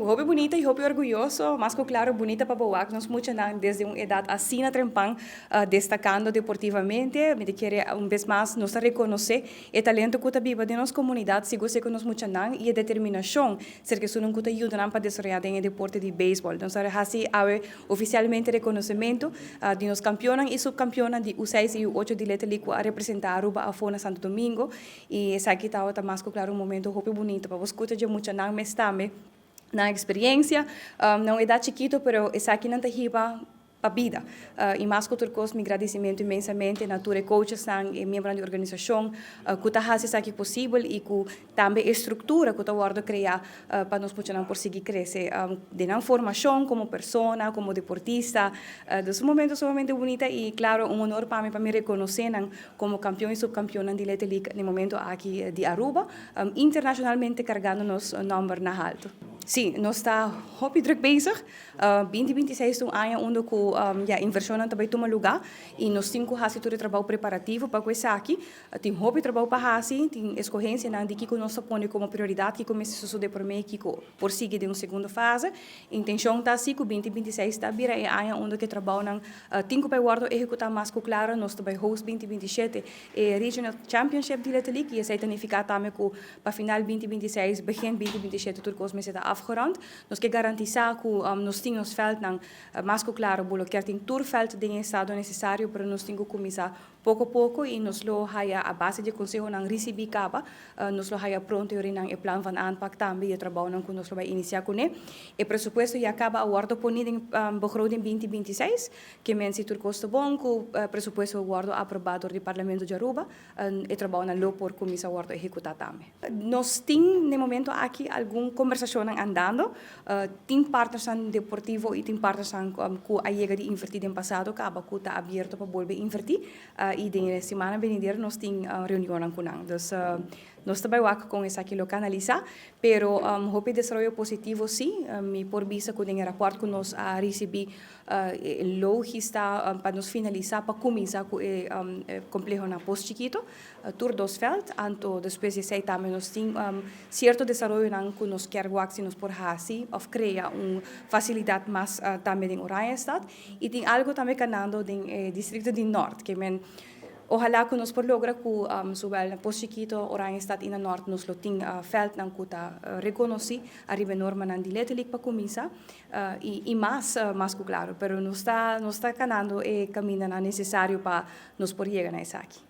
Hopi bunita y hopi orguyoso, mas cu claro bunita pa bo wak nos muchanan desde un edad asina trempan destacando deportivamente. Mi ta kere un bes mas nos ta reconoce e talento cu ta biba den nos comunidad, sigur si cu nos muchanan y e determinacion cerca esunnan cu ta yuda nan pa desaroya den e deporte di beisbol. Nos a haci awe oficialmente reconocimento di nos campeonnan y subcampeonnan di U seis y U ocho di Little League cu a representa Aruba afo na Santo Domingo. Y esaki tabata mas cu claro un momento hopi bunito pa bo scucha dje muchanan mes tambe nan experiencia na un edad chikito, pero esakinan ta hiba pa bida. Y mas cu tur cos mi gradicimento inmensamente na tur e coachesnan, e miembronan di organisacion cu ta haci esaki posibel y cu tambe e structura cu ta wordo crea pa nos muchanan por sigui crece den nan formacion como persona, como deportista. Dus un momento sumamente bunita y claro un honor pa mi pa mi reconoce nan como campeon y subcampeonnan di Little League na e momento aki di Aruba, internacionalmente cargando nos nomber na halto. Sí, nos ta hopi druk bezig. 2026 ta un aña unda cu ya inversionnan ta bay tuma luga y nos tin cu haci tur e trabao preparativo pa cu esaki. Tin hopi trabao pa haci, tin escogencianan di kico nos ta pone como prioridad, kico mester sosode prome y kico por sigui den un segundo fase. Intencion ta si cu 2026 ta bira e aña unda cu e trabaonan tin cu bay wordo ehecuta mas cu claro. Nos ta bay host 2027 e Regional Championship di Little League y esey ta nifica tambe cu pa final 2026, begin 2027 tur cos mester ta afgerond. Nos ke garantisa cu nos tin nos veldnan mas cu claro. Bo lo kier tin tur veld den e estado necesario, pero nos tin cu cuminsa poco poco y nos lo haya a base di e consehonan ricibi caba, nos lo haya pronto y orinan e plan van aanpak tambe y e trabaonan cu nos lo bay inicia cune. E presupuesto ya caba a wordo poni den begroting 2026, ke men si tur cos ta bon cu presupuesto wordo aproba door di Parlamento di Aruba, e trabaonan lo por cuminsa wordo ehecuta tambe. Nos tin n'e momento aki algun conversacionnan andando. Tin partnersnan deportivo y tin partnersnan cu a yega di inverti den pasado caba cu ta abierto pa bolbe inverti y den e simannan benidero nos tin reunionnan cu nan. Dus nos ta bay wak con esaki lo canalisa, pero hopi desaroyo positivo si. Mi por bisa cu den e raport cu nos a ricibi e logis ta pa nos finalisa pa cuminsa cu e compleho na Pos Chikito. Tur dos veld, anto despues di esei tambe nos tin cierto desaroyonan cu nos kier wak si nos por haci of crea un facilidad mas tambe den Oranjestad. Y tin algo tambe canando den e districto di Noord, ke men ohala cu nos por logra cu zowel na Pos Chikito, Oranjestad y na Noord nos lo tin veldnan cu ta reconoci ariba e normanan di Little League pa cuminsa y mas, mas cu claro. Pero nos ta nos ta canando e camindanan necesario pa nos por yega na esaki.